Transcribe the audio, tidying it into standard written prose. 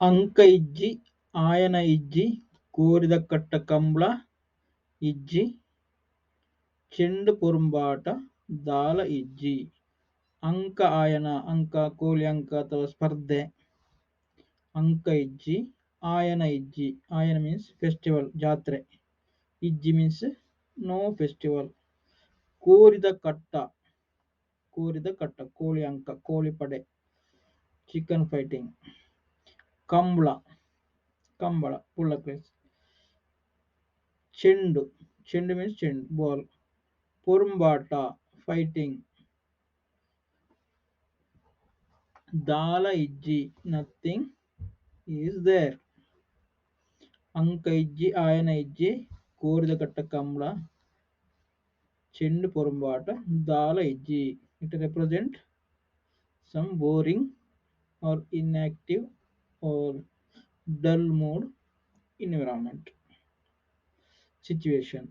ಅಂಕ ಇಜ್ಜಿ ಆಯನ ಇಜ್ಜಿ ಕೋರಿದ ಕಟ್ಟ ಕಂಬ್ಳ ಇಜ್ಜಿ ಚೆಂಡ್ ಪೊರುಂಬಾಟ ದಾಲ ಇಜ್ಜಿ. ಅಂಕ ಆಯನ, ಅಂಕ ಕೋಲಿ ಅಂಕ ಅಥವಾ ಸ್ಪರ್ಧೆ. ಅಂಕ ಇಜ್ಜಿ ಆಯನ ಇಜ್ಜಿ. ಆಯನ ಮೀನ್ಸ್ ಫೆಸ್ಟಿವಲ್, ಜಾತ್ರೆ. ಇಜ್ಜಿ ಮೀನ್ಸ್ ನೋ ಫೆಸ್ಟಿವಲ್. ಕೋರಿದ ಕಟ್ಟ, ಕೋರಿದ ಕಟ್ಟ, ಕೋಳಿ ಅಂಕ, ಕೋಳಿ ಪಡೆ, chicken fighting. Kambala, Kambala, bullock race. ಚೆಂಡು, ಚೆಂಡು ಮೀನ್ಸ್ ಚೆಂಡು, ಬಾಲ್. ಪೊರುಂಬಾಟ, ಫೈಟಿಂಗ್. ದಾಲ ಇಜ್ಜಿ, ನಥಿಂಗ್ is there. ಅಂಕ ಇಜ್ಜಿ ಆಯನ ಇಜ್ಜಿ ಕೋರಿದ ಕಟ್ಟ ಕಂಬಳ ಚೆಂಡು ಪೊರುಂಬಾಟ ದಾಲ ಇಜ್ಜಿ. It represent some boring or inactive or dull mood environment situation.